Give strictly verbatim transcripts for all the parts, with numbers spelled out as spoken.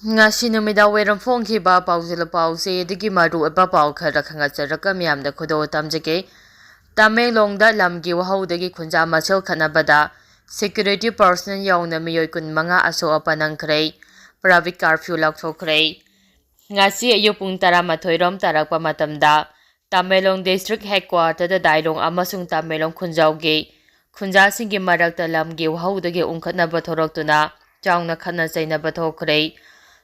ꯉꯁꯤ ꯅꯨꯃꯤꯗꯥꯡ ꯋꯥꯏꯔꯝ ꯐꯣꯡꯈꯤꯕ ꯄꯥꯎꯖꯦꯜ ꯄꯥꯎꯆꯦ ꯑꯗꯨꯒꯤ ꯃꯔꯨꯑꯣꯏꯕ ꯄꯥꯎ ꯈꯔ ꯈꯪꯍꯟꯖꯔꯒ ꯃꯤꯌꯥꯝꯗ ꯈꯨꯗꯣꯜ ꯇꯝꯖꯒꯦ꯫ ꯇꯃꯦꯡꯂꯣꯡꯗ ꯂꯝꯒꯤ ꯋꯥꯍꯧꯗꯒꯤ ꯈꯨꯟꯖꯥ ꯃꯁꯦꯜ ꯈꯠꯅꯕꯗ security personnel ꯌꯥꯎꯅ ꯃꯤꯑꯣꯏ ꯀꯨꯟꯃꯉꯥ ꯑꯁꯣꯛ ꯑꯄꯟ ꯅꯪꯈ꯭ꯔꯦ꯫ Public curfew ꯂꯥꯎꯊꯣꯛꯈ꯭ꯔꯦ꯫ ꯉꯁꯤ ꯑꯌꯨꯛ ꯄꯨꯡ ꯇꯔꯥꯃꯥꯊꯣꯏ ꯔꯣꯝ ꯇꯥꯔꯛꯄ ꯃꯇꯝꯗ ꯇꯃꯦꯡꯂꯣꯡ district headquarter ꯗ ꯗꯥꯏꯂꯣꯡ ꯑꯃꯁꯨꯡ ꯇꯃꯦꯡꯂꯣꯡ ꯈꯨꯟꯖꯥꯎꯒꯤ ꯈꯨꯟꯖꯥꯁꯤꯡꯒꯤ ꯃꯔꯛꯇ ꯂꯝꯒꯤ ꯋꯥꯍꯧꯗꯒꯤ ꯎꯪꯈꯠꯅꯕ ꯊꯣꯔꯛꯇꯨꯅ ꯆꯥꯎꯅ ꯈꯠꯅ ꯆꯩꯅꯕ ꯊꯣꯛꯈ꯭ꯔꯦ꯫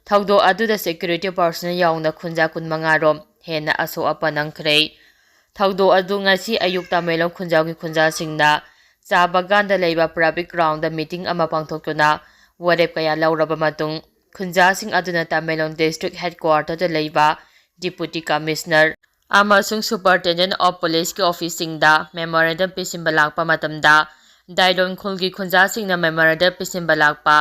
ꯊꯧꯗꯣꯛ ꯑꯗꯨꯗ security personnel ꯌꯥꯎꯅ ꯈꯨꯟꯖꯥ ꯀꯨꯟꯃꯉꯥ ꯔꯣꯝ ꯍꯦꯟꯅ ꯑꯁꯣꯛ ꯑꯄꯟ ꯅꯪꯈ꯭ꯔꯦ꯫ ꯊꯧꯗꯣꯛ ꯑꯗꯨ ꯉꯁꯤ ꯑꯌꯨꯛ ꯇꯃꯦꯡꯂꯣꯡ ꯈꯨꯟꯖꯥꯎꯒꯤ ꯈꯨꯟꯖꯥꯁꯤꯡꯅ ꯆꯥ ꯕꯒꯥꯟꯗ ꯂꯩꯕ public ground ꯗ meeting ꯑꯃ ꯄꯥꯡꯊꯣꯛꯇꯨꯅ ꯋꯥꯔꯦꯞ ꯀꯌꯥ ꯂꯧꯔꯕ ꯃꯇꯨꯡ, ꯈꯨꯟꯖꯥꯁꯤꯡ ꯑꯗꯨꯅ ꯇꯃꯦꯡꯂꯣꯡ district headquarter ꯗ ꯂꯩꯕ deputy commissioner ꯑꯃꯁꯨꯡ superintendent of police ꯀꯤ office ꯁꯤꯡꯗ memorandum ꯄꯤꯁꯤꯟꯕ ꯂꯥꯛꯄ ꯃꯇꯝꯗ, ꯗꯥꯏꯂꯣꯡ ꯈꯨꯜꯒꯤ ꯈꯨꯟꯖꯥꯁꯤꯡꯅ memorandum ꯄꯤꯁꯤꯟꯕ ꯂꯥꯛꯄ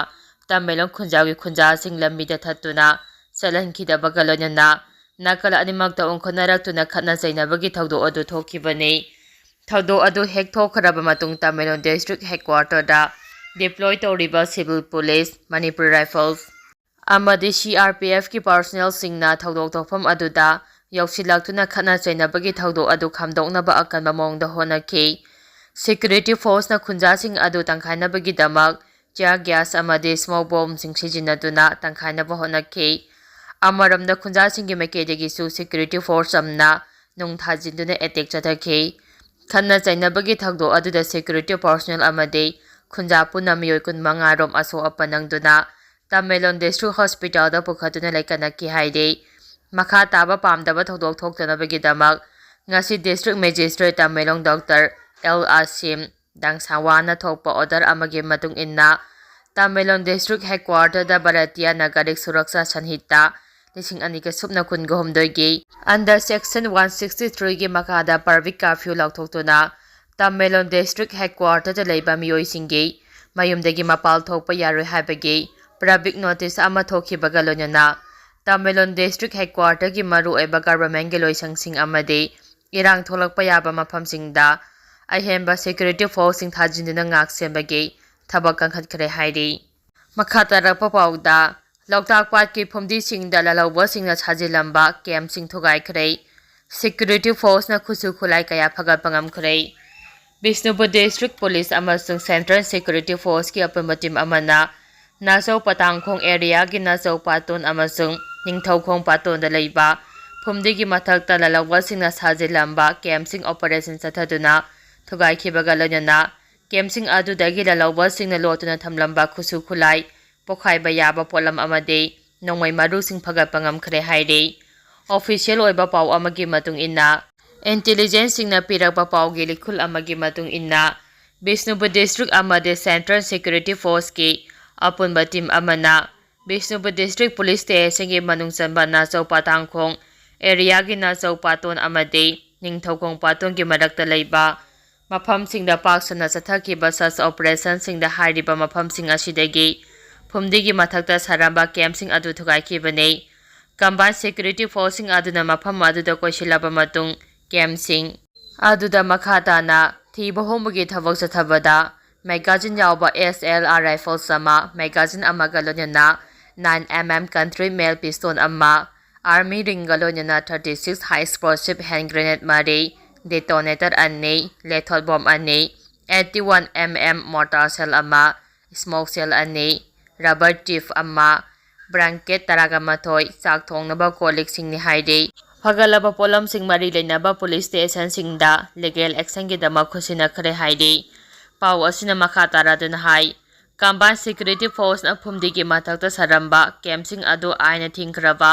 ꯇꯃꯦꯡꯂꯣꯡ ꯈꯨꯟꯖꯥꯎꯒꯤ ꯈꯨꯟꯖꯥꯁꯤꯡ ꯂꯝꯕꯤꯗ ꯊꯠꯇꯨꯅ ꯆꯠꯍꯟꯈꯤꯗꯕꯒ ꯂꯣꯏꯅꯅ ꯅꯥꯀꯜ ꯑꯅꯤꯃꯛꯇ ꯎꯪꯈꯠꯅꯔꯛꯇꯨꯅ ꯈꯠꯅ ꯆꯩꯅꯕꯒꯤ ꯊꯧꯗꯣꯛ ꯑꯗꯨ ꯊꯣꯛꯈꯤꯕꯅꯤ꯫ ꯊꯧꯗꯣꯛ ꯑꯗꯨ ꯍꯦꯛ ꯊꯣꯛꯈ꯭ꯔꯕ ꯃꯇꯨꯡ ꯇꯃꯦꯡꯂꯣꯡ district headquarter ꯗ deploy ꯇꯧꯔꯤꯕ civil police, Manipur Rifles ꯑꯃꯗꯤ C R P F ꯀꯤ personnel ꯁꯤꯡꯅ ꯊꯧꯗꯣꯛ ꯊꯣꯛꯐꯝ ꯑꯗꯨꯗ ꯌꯧꯁꯤꯜꯂꯛꯇꯨꯅ ꯈꯠꯅ ꯆꯩꯅꯕꯒꯤ ꯊꯧꯗꯣꯛ ꯑꯗꯨ ꯈꯥꯝꯗꯣꯛꯅꯕ ꯑꯀꯟꯕ ꯃꯑꯣꯡꯗ ꯍꯣꯠꯅꯈꯤ꯫ Security force ꯅ ꯈꯨꯟꯖꯥꯁꯤꯡ ꯑꯗꯨ ꯇꯪꯈꯥꯏꯅꯕꯒꯤꯗꯃꯛ tear gas ꯑꯃꯗꯤ smoke bomb ꯁꯤꯡ ꯁꯤꯖꯤꯟꯅꯗꯨꯅ ꯇꯪꯈꯥꯏꯅꯕ ꯍꯣꯠꯅꯈꯤ꯫ ꯑꯃꯔꯣꯝꯗ ꯈꯨꯟꯖꯥꯁꯤꯡꯒꯤ ꯃꯥꯏꯀꯩꯗꯒꯤꯁꯨ security force ꯑꯃꯅ ꯅꯨꯡ ꯊꯥꯖꯤꯟꯗꯨꯅ attack ꯆꯠꯊꯈꯤ꯫ ꯈꯠꯅ ꯆꯩꯅꯕꯒꯤ ꯊꯧꯗꯣꯛ ꯑꯗꯨꯗ security personnel ꯑꯃꯗꯤ ꯈꯨꯟꯖꯥ ꯄꯨꯟꯅ ꯃꯤꯑꯣꯏ ꯀꯨꯟꯃꯉꯥ ꯔꯣꯝ ꯑꯁꯣꯛ ꯑꯄꯟ ꯅꯪꯗꯨꯅ ꯇꯃꯦꯡꯂꯣꯡ district hospital ꯗ ꯄꯨꯈꯠꯇꯨꯅ ꯂꯩꯀꯠꯅꯈꯤ ꯍꯥꯏꯔꯤ꯫ ꯃꯈꯥ ꯇꯥꯕ ꯄꯥꯝꯗꯕ ꯊꯧꯗꯣꯛ ꯊꯣꯛꯇꯅꯕꯒꯤꯗꯃꯛ ꯉꯁꯤ district magistrate Tamenglong Doctor L Asim ꯗꯥꯡꯁꯥꯋꯥꯅ ꯊꯣꯛꯄ order ꯑꯃꯒꯤ ꯃꯇꯨꯡ ꯏꯟꯅ ꯇꯃꯦꯡꯂꯣꯡ district headquarter ꯗ ꯚꯥꯔꯇꯤꯌꯥ ꯅꯥꯒꯔꯤꯛ ꯁꯨꯔꯛꯁꯥ ꯁꯟꯍꯤꯇꯥ ꯂꯤꯁꯤꯡ ꯑꯅꯤꯒ ꯁꯨꯞꯅ ꯀꯨꯟꯒ ꯍꯨꯝꯗꯣꯏꯒꯤ under section one sixty three ꯒꯤ ꯃꯈꯥꯗ public curfew ꯂꯥꯎꯊꯣꯛꯇꯨꯅ Tamenglong district headquarter ꯗ ꯂꯩꯕ ꯃꯤꯑꯣꯏꯁꯤꯡꯒꯤ ꯃꯌꯨꯝꯗꯒꯤ ꯃꯄꯥꯜ ꯊꯣꯛꯄ ꯌꯥꯔꯣꯏ ꯍꯥꯏꯕꯒꯤ public notice ꯑꯃ ꯊꯣꯛꯈꯤꯕꯒ ꯂꯣꯏꯅꯅ ꯇꯃꯦꯡꯂꯣꯡ district headquarter ꯒꯤ ꯃꯔꯨꯑꯣꯏꯕ government ꯀꯤ ꯂꯣꯏꯁꯪꯁꯤꯡ ꯑꯃꯗꯤ ꯏꯔꯥꯡ ꯊꯣꯛꯂꯛꯄ ꯌꯥꯕ ꯃꯐꯝꯁꯤꯡꯗ ꯑꯍꯦꯟꯕ security force ꯁꯤꯡ ꯊꯥꯖꯤꯟꯗꯨꯅ ꯉꯥꯛ ꯁꯦꯟꯕꯒꯤ ꯊꯕꯛ ꯀꯟꯈꯠꯈ꯭ꯔꯦ ꯍꯥꯏꯔꯤ꯫ ꯃꯈꯥ ꯇꯥꯔꯛꯄ ꯄꯥꯎꯗ, ꯂꯣꯛꯇꯥꯛ ꯄꯥꯠꯀꯤ ꯐꯨꯝꯗꯤꯁꯤꯡꯗ ꯂꯥꯜꯍꯧꯕꯁꯤꯡꯅ ꯁꯥꯖꯤꯜꯂꯝꯕ ꯀꯦꯝꯞꯁꯤꯡ ꯊꯨꯒꯥꯏꯈ꯭ꯔꯦ꯫ ꯁꯦꯀ꯭ꯌꯨꯔꯤꯇꯤ ꯐꯣꯔꯁꯅ ꯈꯨꯠꯁꯨ ꯈꯨꯠꯂꯥꯏ ꯀꯌꯥ ꯐꯒꯠꯄ ꯉꯝꯈ꯭ꯔꯦ꯫ ꯕꯤꯁꯅꯨꯄꯨꯔ ꯗꯤꯁꯇ꯭ꯔꯤꯛ ꯄꯨꯂꯤꯁ ꯑꯃꯁꯨꯡ ꯁꯦꯟꯇ꯭ꯔꯦꯜ ꯁꯦꯀ꯭ꯌꯨꯔꯤꯇꯤ ꯐꯣꯔꯁꯀꯤ ꯑꯄꯨꯟꯕ ꯇꯤꯝ ꯑꯃꯅ ꯅꯥꯆꯧ ꯄꯇꯥꯡꯈꯣꯡ ꯑꯦꯔꯤꯌꯥꯒꯤ ꯅꯥꯆꯧ ꯄꯥꯇꯣꯟ ꯑꯃꯁꯨꯡ ꯅꯤꯡꯊꯧꯈꯣꯡ ꯄꯥꯇꯣꯟꯗ ꯂꯩꯕ ꯐꯨꯝꯗꯤꯒꯤ ꯃꯊꯛꯇ ꯂꯥꯜꯍꯧꯕꯁꯤꯡꯅ ꯁꯥꯖꯤꯜꯂꯝꯕ ꯀꯦꯝꯞꯁꯤꯡ ꯑꯣꯄꯔꯦꯁꯟ ꯆꯠꯊꯗꯨꯅ ꯊꯨꯒꯥꯏꯈꯤꯕꯒ ꯂꯣꯏꯅꯅ ꯀꯦꯝꯞꯁꯤꯡ ꯑꯗꯨꯗꯒꯤ ꯂꯥꯜꯍꯧꯕꯁꯤꯡꯅ ꯂꯣꯠꯇꯨꯅ ꯊꯝꯂꯝꯕ ꯈꯨꯠꯁꯨ ꯈꯨꯠꯂꯥꯏ, ꯄꯣꯈꯥꯏꯕ ꯌꯥꯕ ꯄꯣꯠꯂꯝ ꯑꯃꯗꯤ ꯅꯣꯡꯃꯩ ꯃꯔꯨꯁꯤꯡ ꯐꯒꯠꯄ ꯉꯝꯈ꯭ꯔꯦ ꯍꯥꯏꯔꯤ꯫ ꯑꯣꯐꯤꯁꯤꯌꯦꯜ ꯑꯣꯏꯕ ꯄꯥꯎ ꯑꯃꯒꯤ ꯃꯇꯨꯡ ꯏꯟꯅ, ꯏꯟꯇꯦꯂꯤꯖꯦꯟꯁꯁꯤꯡꯅ ꯄꯤꯔꯛꯄ ꯄꯥꯎꯒꯤ ꯂꯤꯈꯨꯜ ꯑꯃꯒꯤ ꯃꯇꯨꯡ ꯏꯟꯅ, ꯕꯤꯁꯅꯨꯄꯨꯔ ꯗꯤꯁꯇ꯭ꯔꯤꯛ ꯑꯃꯗꯤ ꯁꯦꯟꯇ꯭ꯔꯦꯜ ꯁꯦꯀ꯭ꯌꯨꯔꯤꯇꯤ ꯐꯣꯔꯁꯀꯤ ꯑꯄꯨꯟꯕ ꯇꯤꯝ ꯑꯃꯅ ꯕꯤꯁꯅꯨꯄꯨꯔ ꯗꯤꯁꯇ꯭ꯔꯤꯛ ꯄꯨꯂꯤꯁ ꯁ꯭ꯇꯦꯁꯟꯒꯤ ꯃꯅꯨꯡ ꯆꯟꯕ ꯅꯥꯆꯧ ꯄꯥꯇꯥꯡꯈꯣꯡ ꯑꯦꯔꯤꯌꯥꯒꯤ ꯅꯥꯆꯧ ꯄꯥꯇꯣꯟ ꯑꯃꯗꯤ ꯅꯤꯡꯊꯧꯈꯣꯡ ꯄꯥꯇꯣꯟꯒꯤ ꯃꯔꯛꯇ ꯂꯩꯕ ꯃꯐꯝꯁꯤꯡꯗ ꯄꯥꯛ ꯁꯟꯅ ꯆꯠꯊꯈꯤꯕ ꯁꯔꯆ ꯑꯣꯄꯔꯦꯁꯟꯁꯤꯡꯗ ꯍꯥꯏꯔꯤꯕ ꯃꯐꯝꯁꯤꯡ ꯑꯁꯤꯗꯒꯤ ꯐꯨꯝꯗꯤꯒꯤ ꯃꯊꯛꯇ ꯁꯥꯔꯝꯕ ꯀꯦꯝꯞꯁꯤꯡ ꯑꯗꯨ ꯊꯨꯒꯥꯏꯈꯤꯕꯅꯤ꯫ ꯀꯝꯕꯥꯏꯟ ꯁꯦꯀ꯭ꯌꯨꯔꯤꯇꯤ ꯐꯣꯔꯁꯁꯤꯡ ꯑꯗꯨꯅ ꯃꯐꯝ ꯑꯗꯨꯗ ꯀꯣꯏꯁꯤꯜꯂꯕ ꯃꯇꯨꯡ, ꯀꯦꯝꯞꯁꯤꯡ ꯑꯗꯨꯗ ꯃꯈꯥ ꯇꯥꯅ ꯊꯤꯕ ꯍꯨꯝꯕꯒꯤ ꯊꯕꯛ ꯆꯠꯊꯕꯗ ꯃꯦꯒꯥꯖꯤꯟ ꯌꯥꯎꯕ ꯑꯦꯁ ꯑꯦꯜ ꯑꯥꯔ ꯔꯥꯏꯐꯜꯁ ꯑꯃ, ꯃꯦꯒꯥꯖꯤꯟ ꯑꯃꯒ ꯂꯣꯏꯅꯅ ꯅꯥꯏꯟ ꯑꯦꯝ ꯑꯦꯝ ꯀꯟꯇ꯭ꯔꯤ ꯃꯦꯜ ꯄꯤꯁꯇꯣꯟ ꯑꯃ, ꯑꯥꯔꯃꯤ ꯔꯤꯡꯒ ꯂꯣꯏꯅꯅ ꯊꯥꯔꯇꯤ ꯁꯤꯛꯁ ꯍꯥꯏ ꯑꯦꯛꯁꯄ꯭ꯂꯣꯁꯤꯚ ꯍꯦꯟ ꯒ꯭ꯔꯦꯅꯦꯗ ꯃꯔꯤ, ꯗꯦꯇꯣꯅꯦꯇꯔ ꯑꯅꯤ, ꯂꯦꯊꯣꯜ ꯕꯣꯝ ꯑꯅꯤ, ꯑꯩꯠꯇꯤ ꯋꯥꯟ ꯑꯦꯝ ꯑꯦꯝ ꯃꯣꯔꯇꯥꯔ ꯁꯦꯜ ꯑꯃ, ꯁ꯭ꯃꯣꯛ ꯁꯦꯜ ꯑꯅꯤ, ꯔꯕꯔ ꯇꯤꯞ ꯑꯃ, ꯕ꯭ꯂꯥꯡꯀꯦꯠ ꯇꯔꯥꯒ ꯃꯥꯊꯣꯏ, ꯆꯥꯛ ꯊꯣꯡꯅꯕ ꯀꯣꯜ ꯂꯤꯛꯁꯤꯡꯅꯤ ꯍꯥꯏꯔꯤ꯫ ꯐꯒꯠꯂꯕ ꯄꯣꯠꯂꯝꯁꯤꯡ ꯃꯔꯤ ꯂꯩꯅꯕ ꯄꯨꯂꯤꯁ ꯁ꯭ꯇꯦꯁꯟꯁꯤꯡꯗ ꯂꯤꯒꯦꯜ ꯑꯦꯛꯁꯟꯒꯤꯗꯃꯛ ꯈꯨꯠꯁꯤꯟꯅꯈ꯭ꯔꯦ ꯍꯥꯏꯔꯤ꯫ ꯄꯥꯎ ꯑꯁꯤꯅ ꯃꯈꯥ ꯇꯥꯔꯗꯨꯅ ꯍꯥꯏ, ꯀꯝꯕꯥꯏꯟ ꯁꯦꯀ꯭ꯌꯨꯔꯤꯇꯤ ꯐꯣꯔꯁꯅ ꯐꯨꯝꯗꯤꯒꯤ ꯃꯊꯛꯇ ꯁꯥꯔꯝꯕ ꯀꯦꯝꯞꯁꯤꯡ ꯑꯗꯨ ꯑꯥꯏꯟꯅ ꯊꯤꯡꯈ꯭ꯔꯕ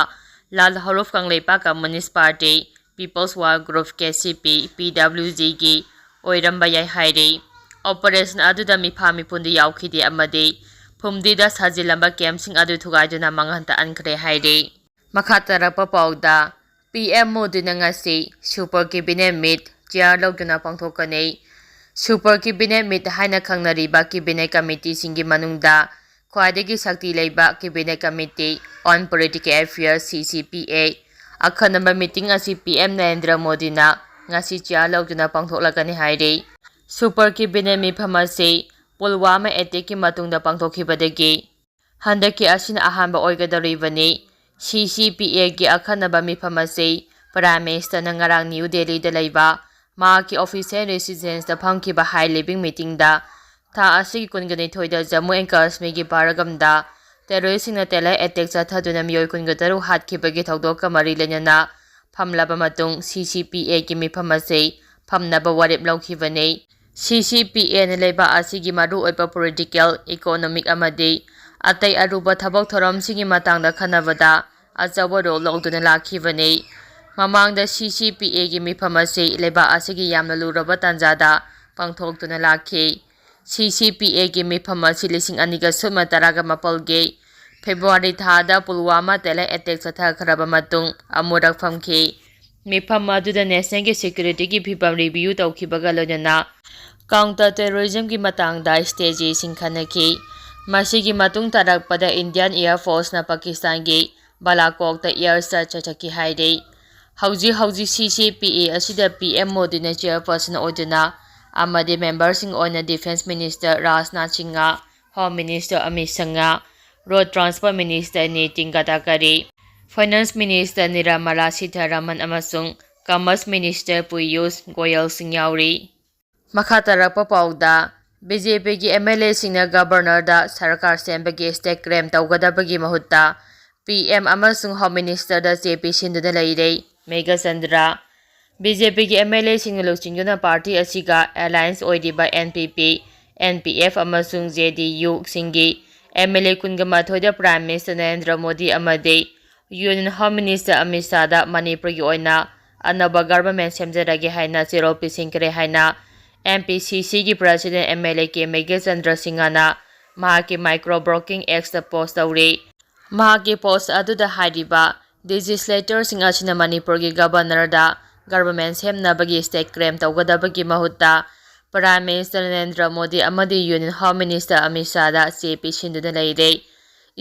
Lal Haruf Kangleipak communist party, peoples war group, K C P, ꯄꯤ ꯗꯕ꯭ꯂꯤꯎ ꯖꯤꯒꯤ ꯑꯣꯏꯔꯝꯕ ꯌꯥꯏ ꯍꯥꯏꯔꯤ꯫ ꯑꯣꯄꯔꯦꯁꯟ ꯑꯗꯨꯗ ꯃꯤꯐꯥ ꯃꯤꯄꯨꯟꯗꯤ ꯌꯥꯎꯈꯤꯗꯦ ꯑꯃꯗꯤ ꯐꯨꯝꯗꯤꯗ ꯁꯥꯖꯤꯜꯂꯝꯕ ꯀꯦꯝꯞꯁꯤꯡ ꯑꯗꯨ ꯊꯨꯒꯥꯏꯗꯨꯅ ꯃꯥꯡꯍꯟ ꯇꯥꯛꯍꯟꯈ꯭ꯔꯦ ꯍꯥꯏꯔꯤ꯫ ꯃꯈꯥ ꯇꯥꯔꯛꯄ ꯄꯥꯎꯗ, ꯄꯤ ꯑꯦꯝ ꯃꯣꯗꯤꯅ ꯉꯁꯤ ꯁꯨꯄꯔ ꯀꯦꯕꯤꯅꯦꯠ ꯃꯤꯠ ꯆꯤꯌꯥꯔ ꯂꯧꯗꯨꯅ ꯄꯥꯡꯊꯣꯛꯀꯅꯤ꯫ ꯁꯨꯄꯔ ꯀꯦꯕꯤꯅꯦꯠ ꯃꯤꯠ ꯍꯥꯏꯅ ꯈꯪꯅꯔꯤꯕ ꯀꯦꯕꯤꯅꯦꯠ ꯀꯃꯤꯇꯤꯁꯤꯡꯒꯤ ꯃꯅꯨꯡꯗ ꯈ꯭ꯋꯥꯏꯗꯒꯤ ꯁꯛꯇꯤ ꯂꯩꯕ ꯀꯦꯕꯤꯅꯦꯠ ꯀꯃꯤꯇꯤ ꯑꯣꯟ ꯄꯣꯂꯤꯇꯤꯀꯦꯜ ꯑꯦꯐꯤꯌꯔꯁ, ꯁꯤ ꯁꯤ ꯄꯤ ꯑꯦ, ꯑꯈꯟꯅꯕ ꯃꯤꯇꯤꯡ ꯑꯁꯤ ꯄꯤ ꯑꯦꯝ ꯅꯔꯦꯟꯗ꯭ꯔ ꯃꯣꯗꯤꯅ ꯉꯁꯤ ꯆꯤꯌꯥꯔ ꯂꯧꯗꯨꯅ ꯄꯥꯡꯊꯣꯛꯂꯒꯅꯤ ꯍꯥꯏꯔꯤ꯫ ꯁꯨꯄꯔ ꯀꯦꯕꯤꯅꯦꯠ ꯃꯤꯐꯝ ꯑꯁꯤ ꯄꯨꯜꯋꯥꯃꯥ ꯑꯦꯇꯦꯛꯀꯤ ꯃꯇꯨꯡꯗ ꯄꯥꯡꯊꯣꯛꯈꯤꯕꯗꯒꯤ ꯍꯟꯗꯛꯀꯤ ꯑꯁꯤꯅ ꯑꯍꯥꯟꯕ ꯑꯣꯏꯒꯗꯧꯔꯤꯕꯅꯤ꯫ ꯁꯤ ꯁꯤ ꯄꯤ ꯑꯦꯒꯤ ꯑꯈꯟꯅꯕ ꯃꯤꯐꯝ ꯑꯁꯤ ꯄ꯭ꯔꯥꯏꯝ ꯃꯤꯅꯤꯁꯇꯔꯅ ꯉꯔꯥꯡ ꯅ꯭ꯌꯨ ꯗꯦꯜꯂꯤꯗ ꯂꯩꯕ ꯃꯍꯥꯛꯀꯤ ꯑꯣꯐꯤꯁꯤꯌꯦꯜ ꯔꯦꯁꯤꯗꯦꯟꯁꯇ ꯐꯝꯈꯤꯕ ꯍꯥꯏ ꯂꯦꯚꯦꯜ ꯃꯤꯇꯤꯡꯗ ꯊꯥ ꯑꯁꯤꯒꯤ ꯀꯨꯟꯒ ꯅꯤꯊꯣꯏꯗ ꯖꯝꯃꯨ ꯑꯦꯟ ꯀꯥꯁꯃꯤꯔꯒꯤ ꯄꯍꯜꯒꯥꯝꯗ ꯇꯦꯔꯣꯔꯤꯁꯁꯤꯡꯅ ꯇꯦꯂꯔ ꯑꯦꯇꯦꯛ ꯆꯠꯊꯗꯨꯅ ꯃꯤꯑꯣꯏ ꯀꯨꯟꯒ ꯇꯔꯨꯛ ꯍꯥꯠꯈꯤꯕꯒꯤ ꯊꯧꯗꯣꯛꯀ ꯃꯔꯤ ꯂꯩꯅꯅ ꯐꯝꯂꯕ ꯃꯇꯨꯡ ꯁꯤ ꯁꯤ ꯄꯤ ꯑꯦꯒꯤ ꯃꯤꯐꯝ ꯑꯁꯤ ꯐꯝꯅꯕ ꯋꯥꯔꯦꯞ ꯂꯧꯈꯤꯕꯅꯤ꯫ ꯁꯤ ꯁꯤ ꯄꯤ ꯑꯦꯅ ꯂꯩꯕꯥꯛ ꯑꯁꯤꯒꯤ ꯃꯔꯨꯑꯣꯏꯕ ꯄꯣꯂꯤꯇꯤꯀꯦꯜ, ꯏꯀꯣꯅꯣꯃꯤꯛ ꯑꯃꯗꯤ ꯑꯇꯩ ꯑꯔꯨꯕ ꯊꯕꯛ ꯊꯧꯔꯝꯁꯤꯡꯒꯤ ꯃꯇꯥꯡꯗ ꯈꯟꯅꯕꯗ ꯑꯆꯧꯕ ꯔꯣꯜ ꯂꯧꯗꯨꯅ ꯂꯥꯛꯈꯤꯕꯅꯤ꯫ ꯃꯃꯥꯡꯗ ꯁꯤ ꯁꯤ ꯄꯤ ꯑꯦꯒꯤ ꯃꯤꯐꯝ ꯑꯁꯤ ꯂꯩꯕꯥꯛ ꯑꯁꯤꯒꯤ ꯌꯥꯝꯅ ꯂꯨꯔꯕ ꯇꯥꯟꯖꯥꯗ ꯄꯥꯡꯊꯣꯛꯇꯨꯅ ꯂꯥꯛꯈꯤ꯫ ꯁꯤ ꯁꯤ ꯄꯤ ꯑꯦꯒꯤ ꯃꯤꯐꯝ ꯑꯁꯤ ꯂꯤꯁꯤꯡ ꯑꯅꯤꯒ ꯁꯨꯞꯅ ꯇꯔꯥꯒ ꯃꯥꯄꯜꯒꯤ ꯐꯦꯕ꯭ꯔꯨꯋꯥꯔꯤ ꯊꯥꯗ ꯄꯨꯜꯋꯥꯃꯥ ꯇꯦꯂꯔ ꯑꯦꯇꯦꯛ ꯆꯠꯊꯈ꯭ꯔꯕ ꯃꯇꯨꯡ ꯑꯃꯨꯔꯛ ꯐꯝꯈꯤ꯫ ꯃꯤꯐꯝ ꯑꯗꯨꯗ ꯅꯦꯁꯅꯦꯜꯒꯤ ꯁꯦꯀ꯭ꯌꯨꯔꯤꯇꯤꯒꯤ ꯐꯤꯕꯝ ꯔꯤꯚꯤꯌꯨ ꯇꯧꯈꯤꯕꯒ ꯂꯣꯏꯅꯅ ꯀꯥꯎꯟꯇꯔ ꯇꯦꯔꯣꯔꯤꯖꯝꯒꯤ ꯃꯇꯥꯡꯗ ꯁ꯭ꯇ꯭ꯔꯦꯇꯦꯖꯤꯁꯤꯡ ꯈꯟꯅꯈꯤ꯫ ꯃꯁꯤꯒꯤ ꯃꯇꯨꯡ ꯇꯥꯔꯛꯄꯗ ꯏꯟꯗꯤꯌꯥꯟ ꯑꯦꯌꯔ ꯐꯣꯔꯁꯅ ꯄꯥꯀꯤꯁꯇꯥꯟꯒꯤ ꯕꯥꯂꯥꯀꯣꯛꯇ ꯑꯦꯌꯔ ꯁ꯭ꯇ꯭ꯔꯥꯏꯛ ꯆꯠꯊꯈꯤ ꯍꯥꯏꯔꯤ꯫ ꯍꯧꯖꯤꯛ ꯍꯧꯖꯤꯛ ꯁꯤ ꯁꯤ ꯄꯤ ꯑꯦ ꯑꯁꯤꯗ ꯄꯤ ꯑꯦꯝ ꯃꯣꯗꯤꯅ ꯆꯤꯌꯔꯄꯔꯁꯟ ꯑꯣꯏꯗꯨꯅ ꯑꯃꯗꯤ ꯃꯦꯝꯕꯔꯁꯤꯡ ꯑꯣꯏꯅ defence minister Rajnath Singh, home minister Amit Shah, road transport minister Nitin Gadkari, finance minister Nirmala Sitharaman ꯑꯃꯁꯨꯡ ꯀꯃꯔꯁ ꯃꯤꯅꯤꯁꯇꯔ ꯄꯤꯌꯨꯁ ꯒꯣꯌꯜꯁꯤꯡ ꯌꯥꯎꯔꯤ꯫ ꯃꯈꯥ ꯇꯥꯔꯛꯄ ꯄꯥꯎꯗ, ꯕꯤ ꯖꯦ ꯄꯤꯒꯤ ꯑꯦꯝ ꯑꯦꯜ ꯑꯦꯁꯤꯡꯅ ꯒꯕꯔꯅꯔꯗ ꯁꯔꯀꯥꯔ ꯁꯦꯝꯕꯒꯤ ꯁ꯭ꯇꯦꯠ ꯀ꯭ꯂꯦꯝ ꯇꯧꯒꯗꯕꯒꯤ ꯃꯍꯨꯠꯇ ꯄꯤ ꯑꯦꯝ ꯑꯃꯁꯨꯡ ꯍꯣꯝ ꯃꯤꯅꯤꯁꯇꯔꯗ ꯆꯦ ꯄꯤꯁꯤꯟꯗꯨꯅ ꯂꯩꯔꯦ꯫ ꯃꯦꯘꯆꯟꯗ꯭ꯔ꯫ ꯕꯤ ꯖꯦ ꯄꯤꯒꯤ ꯑꯦꯝ ꯑꯦꯜ ꯑꯦꯁꯤꯡꯅ ꯂꯨꯆꯤꯡꯗꯨꯅ ꯄꯥꯔꯇꯤ ꯑꯁꯤꯒ ꯑꯦꯂꯥꯏꯟꯁ ꯑꯣꯏꯔꯤꯕ N P P, N P F ꯑꯃꯁꯨꯡ ꯖꯦ ꯗꯤ ꯌꯨꯁꯤꯡꯒꯤ ꯑꯦꯝ ꯑꯦꯜ ꯑꯦ ꯀꯨꯟꯒ ꯃꯥꯊꯣꯏꯗ ꯄ꯭ꯔꯥꯏꯝ ꯃꯤꯅꯤꯁꯇꯔ ꯅꯔꯦꯟꯗ꯭ꯔ ꯃꯣꯗꯤ ꯑꯃꯗꯤ ꯌꯨꯅꯤꯌꯟ ꯍꯣꯝ ꯃꯤꯅꯤꯁꯇꯔ ꯑꯃꯤꯠ ꯁꯥꯍꯗ ꯃꯅꯤꯄꯨꯔꯒꯤ ꯑꯣꯏꯅ ꯑꯅꯧꯕ ꯒꯚꯔꯟꯃꯦꯟ ꯁꯦꯝꯖꯔꯒꯦ ꯍꯥꯏꯅ ꯆꯦꯔꯣꯜ ꯄꯤꯁꯤꯟꯈ꯭ꯔꯦ ꯍꯥꯏꯅ ꯑꯦꯝ ꯄꯤ ꯁꯤ ꯁꯤꯒꯤ president M L A K Meghachandra ꯁꯤꯡꯍꯅ ꯃꯍꯥꯛꯀꯤ ꯃꯥꯏꯀ꯭ꯔꯣ ꯕ꯭ꯂꯣꯒꯤꯡ ꯑꯦꯛꯁꯇ ꯄꯣꯁ ꯇꯧꯔꯤ꯫ ꯃꯍꯥꯛꯀꯤ ꯄꯣꯁ ꯑꯗꯨꯗ ꯍꯥꯏꯔꯤꯕ ꯂꯦꯖꯤꯁꯂꯦꯇꯔꯁꯤꯡ ꯑꯁꯤꯅ ꯃꯅꯤꯄꯨꯔꯒꯤ ꯒꯕꯔꯅꯔꯗ ꯒꯚꯔꯟꯃꯦꯟ ꯁꯦꯝꯅꯕꯒꯤ ꯁ꯭ꯇꯦꯠ ꯀ꯭ꯂꯦꯝ ꯇꯧꯒꯗꯕꯒꯤ ꯃꯍꯨꯠꯇ ꯄ꯭ꯔꯥꯏꯝ ꯃꯤꯅꯤꯁꯇꯔ ꯅꯔꯦꯟꯗ꯭ꯔ ꯃꯣꯗꯤ ꯑꯃꯗꯤ ꯌꯨꯅꯤꯌꯟ ꯍꯣꯝ ꯃꯤꯅꯤꯁꯇꯔ ꯑꯃꯤꯠ ꯁꯥꯍꯗ ꯆꯦ ꯄꯤꯁꯤꯟꯗꯨꯅ ꯂꯩꯔꯦ꯫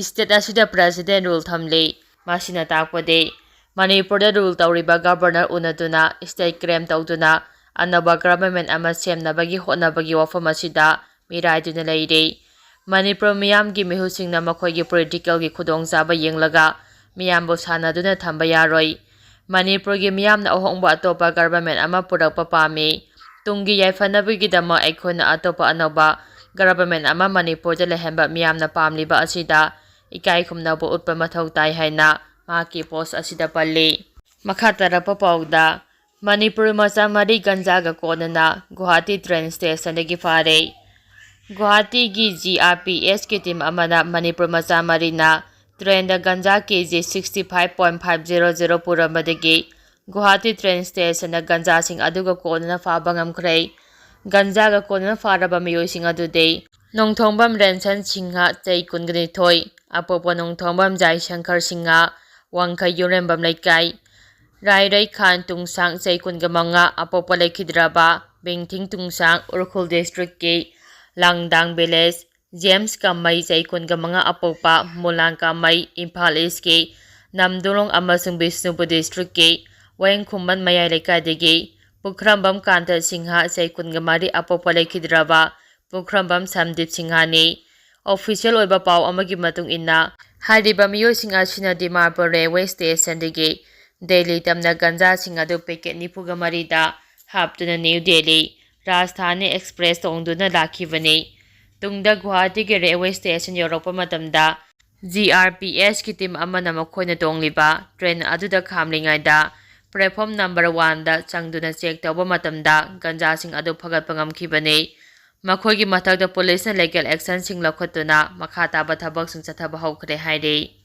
ꯁ꯭ꯇꯦꯠ ꯑꯁꯤꯗ ꯄ꯭ꯔꯁꯤꯗꯦꯟ ꯔꯨꯜ ꯊꯝꯂꯤ꯫ ꯃꯁꯤꯅ ꯇꯥꯛꯄꯗꯤ ꯃꯅꯤꯄꯨꯔꯗ ꯔꯨꯜ ꯇꯧꯔꯤꯕ ꯒꯕꯔꯅꯔ ꯎꯅꯗꯨꯅ ꯁ꯭ꯇꯦꯠ ꯀ꯭ꯂꯦꯝ ꯇꯧꯗꯨꯅ ꯑꯅꯧꯕ ꯒꯚꯔꯟꯃꯦꯟ ꯑꯃ ꯁꯦꯝꯅꯕꯒꯤ ꯍꯣꯠꯅꯕꯒꯤ ꯋꯥꯐꯝ ꯑꯁꯤꯗ ꯃꯤꯔꯥꯏꯗꯨꯅ ꯂꯩꯔꯤ꯫ ꯃꯅꯤꯄꯨꯔ ꯃꯤꯌꯥꯝꯒꯤ ꯃꯤꯍꯨꯠꯁꯤꯡꯅ ꯃꯈꯣꯏꯒꯤ ꯄꯣꯂꯤꯇꯤꯀꯦꯜꯒꯤ ꯈꯨꯗꯣꯡꯆꯥꯕ ꯌꯦꯡꯂꯒ ꯃꯤꯌꯥꯝꯕꯨ ꯁꯥꯟꯅꯗꯨꯅ ꯊꯝꯕ ꯌꯥꯔꯣꯏ꯫ ꯃꯅꯤꯄꯨꯔꯒꯤ ꯃꯤꯌꯥꯝꯅ ꯑꯍꯣꯡꯕ ꯑꯇꯣꯞꯄ ꯒꯚꯔꯟꯃꯦꯟ ꯑꯃ ꯄꯨꯔꯛꯄ ꯄꯥꯝꯃꯤ꯫ ꯇꯨꯡꯒꯤ ꯌꯥꯏꯐꯅꯕꯒꯤꯗꯃꯛ ꯑꯩꯈꯣꯏꯅ ꯑꯇꯣꯞꯄ ꯑꯅꯧꯕ ꯒꯚꯔꯟꯃꯦꯟ ꯑꯃ ꯃꯅꯤꯄꯨꯔꯗ ꯂꯩꯍꯟꯕ ꯃꯤꯌꯥꯝꯅ ꯄꯥꯝꯂꯤꯕ ꯑꯁꯤꯗ ꯏꯀꯥꯏ ꯈꯨꯝꯅꯕ ꯎꯠꯄ ꯃꯊꯧ ꯇꯥꯏ ꯍꯥꯏꯅ ꯃꯍꯥꯛꯀꯤ ꯄꯣꯁ ꯑꯁꯤꯗ ꯄꯜꯂꯤ꯫ ꯃꯈꯥ ꯇꯥꯔꯛꯄ ꯄꯥꯎꯗ, ꯃꯅꯤꯄꯨꯔ ꯃꯆꯥ ꯃꯔꯤ ꯒꯟꯖꯥꯒ ꯀꯣꯟꯅꯅ ꯒꯨꯋꯥꯍꯥꯇꯤ ꯇ꯭ꯔꯦꯟ ꯁ꯭ꯇꯦꯁꯟꯗꯒꯤ ꯐꯥꯔꯦ꯫ ꯒꯨꯋꯥꯍꯥꯇꯤꯒꯤ ꯖꯤ ꯑꯥꯔ ꯄꯤ ꯑꯦꯁꯀꯤ ꯇꯤꯝ ꯑꯃꯅ ꯃꯅꯤꯄꯨꯔ ꯃꯆꯥ ꯃꯔꯤꯅ ꯇ꯭ꯔꯦꯟꯗ ganja K G sixty five point five zero zero ꯄꯨꯔꯝꯕꯗꯒꯤ ꯒꯨꯋꯥꯍꯥꯇꯤ ꯇ꯭ꯔꯦꯟ ꯁ꯭ꯇꯦꯁꯟꯗ ꯒꯟꯖꯥꯁꯤꯡ ꯑꯗꯨꯒ ꯀꯣꯟꯅꯅ ꯐꯥꯕ ꯉꯝꯈ꯭ꯔꯦ꯫ ꯒꯟꯖꯥꯒ ꯀꯣꯟꯅꯅ ꯐꯥꯔꯕ ꯃꯤꯑꯣꯏꯁꯤꯡ ꯑꯗꯨꯗꯤ ꯅꯣꯡꯊꯣꯡꯕꯝ ꯔꯦꯟꯁꯟ ꯁꯤꯡꯍ, ꯆꯍꯤ ꯀꯨꯟꯒ ꯅꯤꯊꯣꯏ, ꯑꯄꯣꯛꯄ ꯅꯣꯡꯊꯣꯡꯕꯝ ꯖꯥꯏꯁꯪꯀꯔ ꯁꯤꯡꯍ, ꯋꯥꯡꯈꯩ ꯌꯨꯔꯦꯝꯕꯝ ꯂꯩꯀꯥꯏ, ꯔꯥꯏꯔꯩ ꯈꯥꯟ ꯇꯨꯡꯁꯥꯡ, ꯆꯍꯤ ꯀꯨꯟꯒ ꯃꯉꯥ, ꯑꯄꯣꯛꯄ ꯂꯩꯈꯤꯗ꯭ꯔꯕ ꯕꯤꯡꯊꯤꯡ ꯇꯨꯡꯁꯥꯡ, ꯎꯈ꯭ꯔꯨꯜ ꯗꯤꯁꯇ꯭ꯔꯤꯛꯀꯤ ꯂꯥꯡꯗꯥꯡ ꯚꯤꯂꯦꯖ, ꯖꯦꯝꯁ ꯀꯥꯃꯩ, ꯆꯍꯤ ꯀꯨꯟꯒ ꯃꯉꯥ, ꯑꯄꯣꯛꯄ ꯃꯨꯂꯥꯡ ꯀꯥꯃꯩ, ꯏꯝꯐꯥꯜ ꯏꯁꯀꯤ ꯅꯝꯗꯨꯂꯣꯡ ꯑꯃꯁꯨꯡ ꯕꯤꯁꯅꯨꯄꯨꯔ ꯗꯤꯁꯇ꯭ꯔꯤꯛꯀꯤ ꯋꯥꯌꯦꯡꯈꯨꯝꯕꯟ ꯃꯌꯥꯏ ꯂꯩꯀꯥꯏꯗꯒꯤ ꯄꯨꯈ꯭ꯔꯝꯕꯝ ꯀꯥꯟꯇ ꯁꯤꯡꯍ, ꯆꯍꯤ ꯀꯨꯟꯒ ꯃꯔꯤ, ꯑꯄꯣꯛꯄ ꯂꯩꯈꯤꯗ꯭ꯔꯕ ꯄꯨꯈ꯭ꯔꯝꯕꯝ ꯁꯝꯗꯤꯞ ꯁꯤꯡꯍꯅꯤ꯫ ꯑꯣꯐꯤꯁꯤꯌꯦꯜ ꯑꯣꯏꯕ ꯄꯥꯎ ꯑꯃꯒꯤ ꯃꯇꯨꯡ ꯏꯟꯅ, ꯍꯥꯏꯔꯤꯕ ꯃꯤꯑꯣꯏꯁꯤꯡ ꯑꯁꯤꯅ ꯗꯤꯃꯥꯄꯨꯔ ꯔꯦꯜꯋꯦ ꯁ꯭ꯇꯦꯁꯟꯗꯒꯤ ꯗꯦꯜꯂꯤ ꯇꯝꯅ ꯒꯟꯖꯥꯁꯤꯡ ꯑꯗꯨ ꯄꯦꯀꯦꯠ ꯅꯤꯐꯨꯒ ꯃꯔꯤꯗ ꯍꯥꯞꯇꯨꯅ ꯅ꯭ꯌꯨ ꯗꯦꯜꯂꯤ ꯔꯥꯖꯙꯥꯅꯤ ꯑꯦꯛꯁꯄ꯭ꯔꯦꯁ ꯇꯣꯡꯗꯨꯅ ꯂꯥꯛꯈꯤꯕꯅꯤ꯫ ꯇꯨꯡꯗ ꯒꯨꯋꯥꯍꯥꯇꯤꯒꯤ ꯔꯦꯜꯋꯦ ꯁ꯭ꯇꯦꯁꯟ ꯌꯧꯔꯛꯄ ꯃꯇꯝꯗ, ꯖꯤ ꯑꯥꯔ ꯄꯤ ꯑꯦꯁꯀꯤ ꯇꯤꯝ ꯑꯃꯅ ꯃꯈꯣꯏꯅ ꯇꯣꯡꯂꯤꯕ ꯇ꯭ꯔꯦꯟ ꯑꯗꯨꯗ ꯈꯥꯝꯂꯤꯉꯩꯗ, ꯄ꯭ꯂꯦꯠꯐꯣꯝ ꯅꯝꯕꯔ ꯋꯥꯟꯗ ꯆꯪꯗꯨꯅ ꯆꯦꯛ ꯇꯧꯕ ꯃꯇꯝꯗ ꯒꯟꯖꯥꯁꯤꯡ ꯑꯗꯨ ꯐꯒꯠꯄ ꯉꯝꯈꯤꯕꯅꯤ꯫ ꯃꯈꯣꯏꯒꯤ ꯃꯊꯛꯇ ꯄꯨꯂꯤꯁꯅ ꯂꯤꯒꯦꯜ ꯑꯦꯛꯁꯟꯁꯤꯡ ꯂꯧꯈꯠꯇꯨꯅ ꯃꯈꯥ ꯇꯥꯕ ꯊꯕꯛꯁꯤꯡ ꯆꯠꯊꯕ ꯍꯧꯈ꯭ꯔꯦ ꯍꯥꯏꯔꯤ꯫